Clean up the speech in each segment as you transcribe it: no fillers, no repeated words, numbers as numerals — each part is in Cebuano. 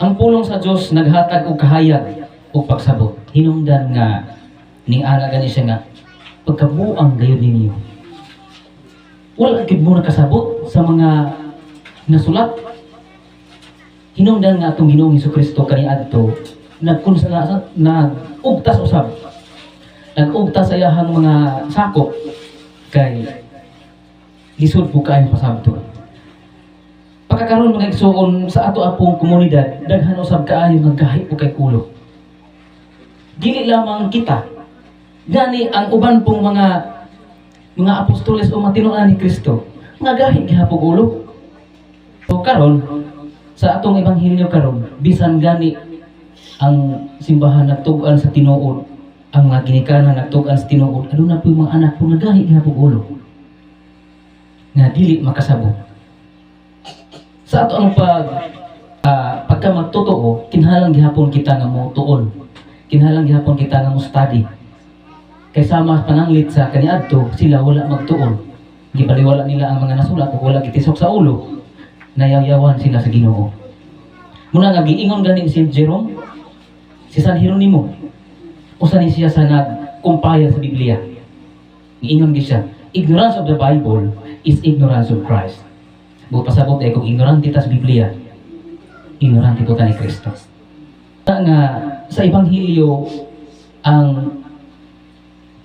Ang pulong sa Dios naghatag og kahayag ug pagsabot. Hinungdan nga ning ana gani siya nga pagkabuang gayud ninyo. Wala gid mo nakasabot sa mga nasulat. Hinungdan nga atong Ginoong Hesus Kristo kaniadto nagkunsala, nag-ugtas usab. Nag-ugtas sa iyahang mga sakop kay lisod po kaayo pasabton. Pagkakaroon, mga igsuon, sa ato apong komunidad, daghan usab kaayo nga gahi po kay ulo. Dili lamang kita. Gani ang uban pong mga apostoles o mga tinuan ni Kristo, nga gahi gihapon ulo. So karon sa atong ebanghelyo karon, bisan gani ang simbahan nagtug-an sa tinuod, ang mga ginikanan nagtug-an sa tinuod, aduna po yung mga anak po nagahi gihapon ulo nga dili makasabot. Sa ato ang pagka magtotoo, kinahanglan gihapon kita nga mo tuon. Kinahanglan gihapon kita nga mo study. Kay sama pananglit sa kaniadto, sila wala magtuon. Gibaliwala nila ang mga nasulat ug wala gitisok sa ulo. Nayawyawan sila sa Ginoo. Muna nga giingon gani si Jerome, si San Jeronimo, usa ni siya sa nag-compile sa Biblia. Giingon gi siya, "Ignorance of the Bible is ignorance of Christ." Buot pasabot ay kung ignorante ta sa Biblia, ignorante po ta ni Kristo. Nga sa Ebanghelyo, ang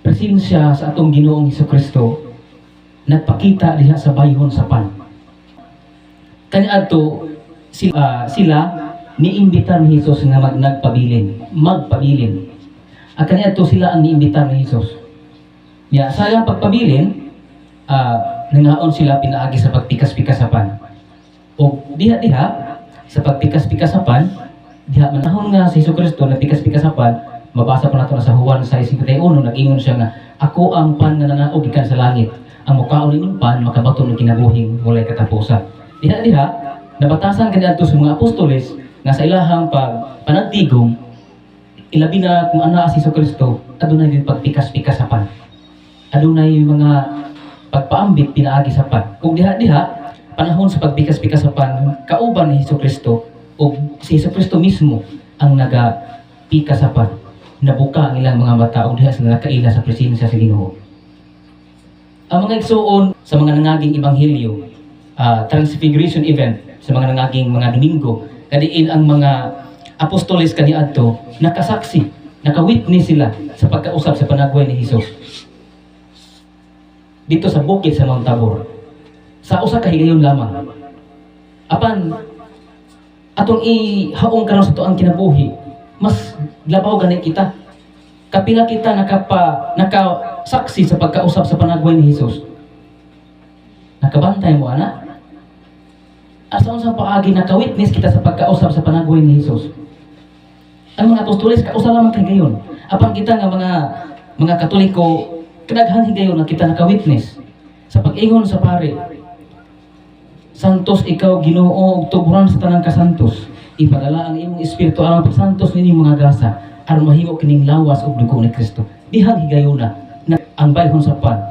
presensya sa atong Ginoong Hesus Kristo nagpakita diha sa bayhon sa pan. Kaniadto sila niimbitar ni Jesus nga nagpabilin, magpabilin. Ang kaniadto sila ang niimbitar ni Jesus. Ya, sa iyang pagpabilin, nangaon sila pinaagi sa pagpikas-pikas sa pan. O diha-diha sa pagpikas-pikas sa pan, diha manahon nga si Hesus Kristo nagpikas-pikas sa pan, mabasa pa nato na sa Juan 6:51, nag-ingon siya nga, "Ako ang pan nga nanaog gikan sa langit. Ang mukaon nining pan makabaton ng kinabuhing walay katapusan." Diha-diha nabatasan kaniadto sa mga apostoles nga sa ilahang pag panagtigom, ilabi na kung ana si Hesus Kristo, adunay din pagpikas-pikas sa pan. Adunay mga pagpaambit pinaagi sa pan. Kung diha-diha, panahon sa pagpikas-pikas sa pan, kauban ni Hesus Kristo o si Hesus Kristo mismo ang nagapika sa pan. Nabuka ang ilang mga mata ug diha sila nakaila sa presensya sa Ginoo. Ang mga igsuon, sa mga nangaging ebanghelyo, transfiguration event sa mga nangaging mga Domingo, kadiin ang mga apostoles kaniadto nakasaksi, nakawitness sila sa pagkausap sa panagway ni Hesus dito sa bukid sa Mount Tabor. Sa usa ka higayon lamang. Apan atong ihaong karon sa atoang kinabuhi, mas labaw gani kita. Kapila kita nakasaksi sa pagkausap sa panagway ni Hesus? Nakabantay mo ana? Asa unsang paagi naka-witness kita sa pagkausap sa panagway ni Hesus? Ang mga apostoles kausa lamang kay gayon. Apan kita nga mga Katoliko, kadaghan higayon nga kita naka-witness sa pag-ingon sa pare, "Santos ikaw, Ginoo, ug tuburan sa tanang kasantos. Ipadala ang imong espiritu aron pagsantos nining mga gasa aron mahimo kining lawas ug dugo ni Kristo." Dihang higayuna na ang bayhon sa pan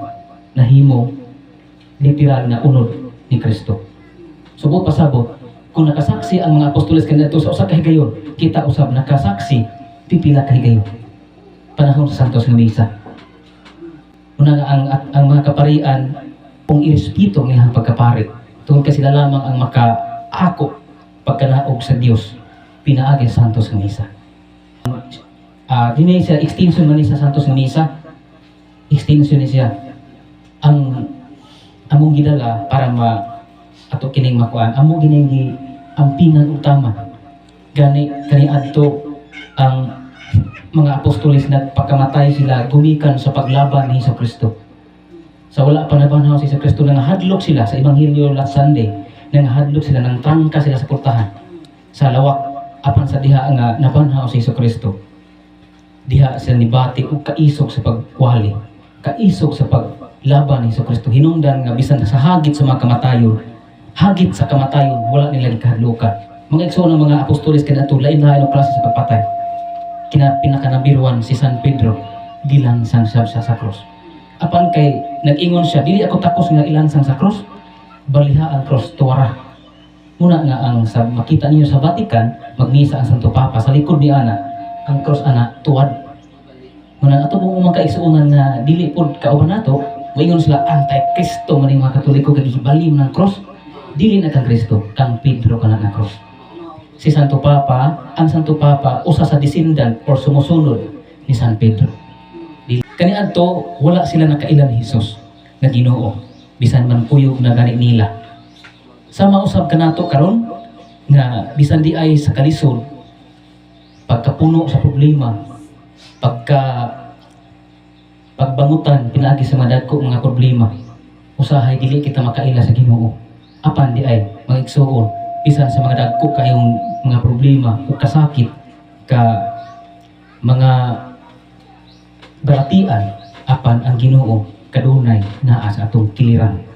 nahimo literal na unod ni Kristo. Subot pasabot, kung nakasaksi ang mga apostoles kaniadto sa usa ka higayon, kita usab nakasaksi pipila ka higayon. Panahon sa Santos nga Misa. Una nga ang mga kaparian kung irespeto ang ilang pagkapari. Tungod kay sila lamang ang makaako pagkanaog sa Dios pinaagi sa Santos nga Misa. Dini siya extension man ni sa Santos nga Misa. Extension ni siya. Ang among gidala para ma ato kining makuan, amo gining gi ampingan utama. Gani kaniadto ang mga apostoles nagpakamatay sila gumikan sa paglaban ni Hesus Kristo. Sa wala pa nabanhaw si Hesus Kristo, nangahadlok sila. Sa Ebanghelyo last Sunday, nangahadlok sila, nang trangka sila sa pultahan sa lawak. Apan sa diha nga nabanhaw si Hesus Kristo, diha sila nibati og kaisog sa pagwali, kaisog sa paglaban ni Hesus Kristo. Hinungdan nga bisan sa hagit sa mga kamatayon, hagit sa kamatayon, wala nila gikahadlukan. Mga igsoon, ng mga apostoles kaniadto lain-lain ang klase sa pagpatay. Kina pinakanabiruan si San Pedro, gilansang siya sa krus. Apan kay nag-ingon siya, "Dili ako takos nga ilansang sa krus, baliha ang krus, tuwara." Muna nga ang sa makita ninyo sa Vatican, magmisa ang Santo Papa sa likod ni ana, ang cross ana tuwad. Muna ato pong mga kaigsuonan nga dili pod kauban nato, moingon sila, anti-Kristo man yung mga Katoliko kay gibali man ang cross. Dili na kang Kristo, kang Pedro kana nga cross. Si Santo Papa, ang Santo Papa usa sa descendant or sumusunod ni San Pedro. Kaniadto wala sila nakaila ni Jesus nga Ginoo, bisan man kuyog na gani nila. Sama usab kanato karon nga bisan di ay sa kalisod, pagkapuno sa problema, pagbangutan pinaagi sa mga dagko mga problema, usahay dili kita makaila sa Ginoo. Apan di ay, mga igsuon, bisan sa mga dagko kayong mga problema o kasakit ka mga balatian, apan ang Ginoo kadunay naa sa atong kiliran.